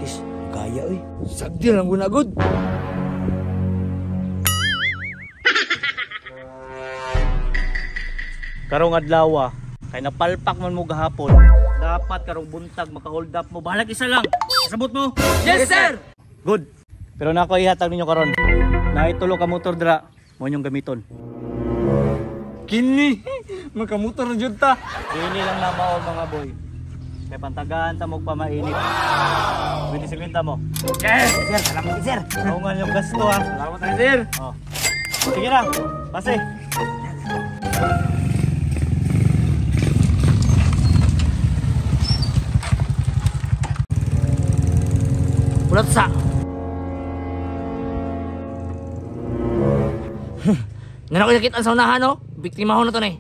Tis, gaya oy. Sagdi lang guna gud. Karong adlaw kay napalpak man mo gahapon. Dapat karong buntag maka-hold up mo. Bahalag isa lang. Sabot mo. Yes, sir. Good. Pero nako ihatag ninyo karon. Naitulo ka motor dira, mo inyong gamiton. Kini, makamotor jud ta. Dili lang na mao mga boy. Kay pantagaan ta mo pamainit. Wow. 20 mo. Yes, sir. Salamat sir. Kaungan yung gasto ha. Salamat sir. Oh. Sige na. Pase. Ulat sa. Nana ko nakita sa unahan, no? Biktima ho na to na eh.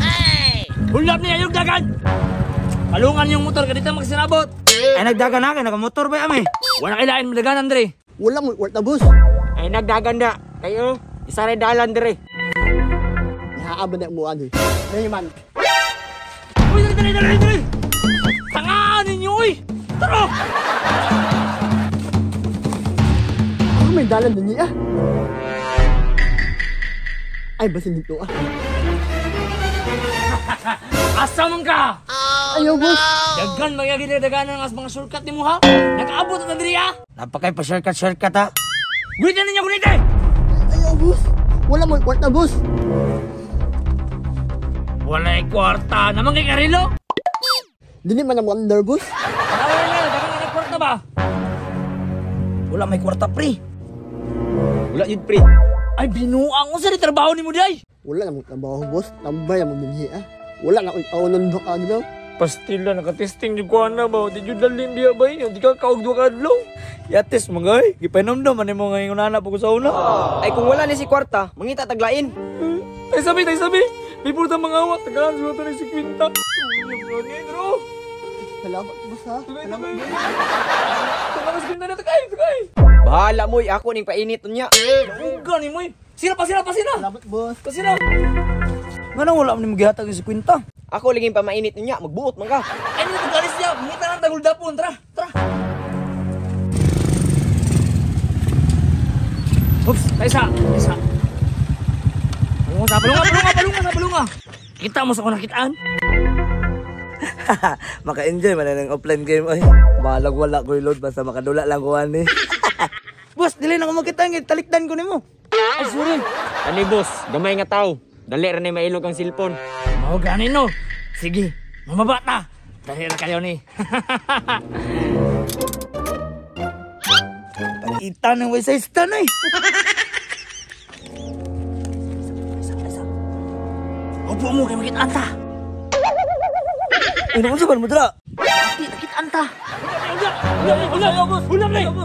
Hey! Hulap niya yung dagan! Palungan yung motor, kadito magsinabot! Ay nagdagan na kayo, nakamotor ba yami? Wala kailain mo dagan, Andre. Wala mo, wala boss. Ay nagdagan na, kayo, isa rin dalan dire. Nahaabad na mo, ano eh. Man. Uy, dali, dali, dali, dali! Tangaan ninyo, uy! Tara! Ako may dalan din niya. Ay, basin dito ah. Asa man ka? Oh, ayaw, boss. Dagan, magagidaganan ang mga shortcut ni mo, ha? Nakaabot na diri, ha? Napakay pa shortcut, ha? Gunitan ninyo, gunite! Ayaw, boss. Wala mo, kwarta, boss. Wala'y kwarta. Namang kay Karilo? Dili man ang wonder, boss. Wala na, dagan na kwarta ba? Wala may kwarta, pre. Wala yun, pre. Ay, binuang ko sa trabaho ni mo, day. Wala na mong trabaho, boss. Tambay ang dinhi, ah. Wala na akong taonan ba ka, daw. Pastila, nakatesting yung kuha na ba? Di yun lalim biya ba yun? Di ka kaog duwa kadlaw. Yatis mga oy. Gipainomdom man mo ngayon unana po ko sa una. Ay kung wala ni si kwarta, mangita taglain. Tay sabi, tay sabi. Before ta mga awat, tagalan siguro to ng 50. Salamat, boss, ha. Salamat, tagay, na, tagay, tagay. Bahala moy, ako ning painit niya. Uga ni moy. Sila pa, sila pa, sila. Salamat, boss. Pasina. Nga wala mo ni magihatag yung 50. Ako laging pamainit niya, magbuot man ka. Ay, hindi ko niya. Mangita lang taguldapon. Tara, tara. Oops, isa, isa. Palunga sa, palunga, palunga, palunga sa, palunga. Kita mo sa kung nakitaan. Maka-enjoy man ang offline game oy. Balag wala ko load basta makadula lang ko ani. Boss, dili na ko makita ang talikdan ko nimo. Ay, sorry. Ani boss, gamay nga tao. Dali ra ni mailog ang cellphone. Mao gani no. Sige, mamaba ta. Dali ra kayo ni. Pagita ng way size tan oy. Upo mo kay makitaan ta. Uy, naman sa mo dra? Di nakitaan ta. Ayaw, boss.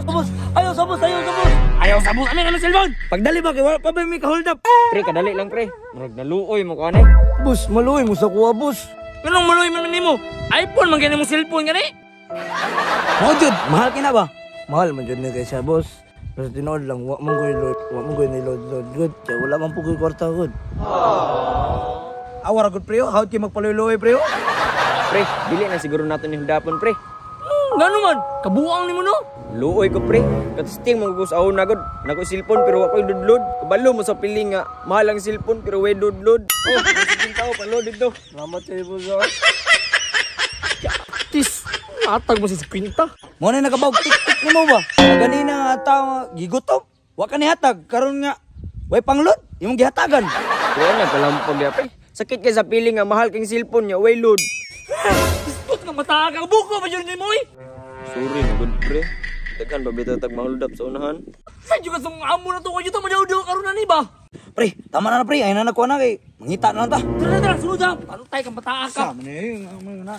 Boss, ayaw sa boss, ayaw sa boss. Ayaw sa boss, amin ang cellphone. Pagdali ba kay wala pa ba may ka-hold up? Pre, kadali lang pre. Murag naluoy mo ko ani. Boss, maluoy mo sa kuha, boss. Anong maluoy man nimo? iPhone man gani mong cellphone gani? Mao jud, mahal kina ba? Mahal man jud ni kay siya, boss. Pero tinuod lang, wa man koy load, wa man koy ni load load good. Kaya wala man po koy kwarta good. Awara good pre, how kay magpaluloy pre? Pre, dili na siguro nato ni hildapon pre. Ngano man? Kabuang nimo no? Luoy ko pre. Katisting mo ko sa una gud. Nako cellphone pero wa koy download. Kabalo mo sa piling nga mahal ang cellphone pero way download. Oh, sige tao pa-load dito. Salamat kay boss. Tis, atag mo si 50. Mo na nakabawg tik-tik nimo ba? Ganina nga tao gigutom. Wa ka nihatag karon nga way pangload imong gihatagan. Kaya nagkalampag ya pre. Sakit kay sa piling nga mahal kang cellphone nya way load. Istot nga mata ka buko ba jud nimo oy? Sorry na good pre. Daghan ba bitaw tag ma-hold up sa unahan? Medyo ka sung amo na to kayo ta madaw-daw karon na ni ba? Pre, tama na pre, ay na nakuha na kay mangita na lang ta. Tara tara, sunod ha. Pantay kang bataa ka. Sa man eh, na.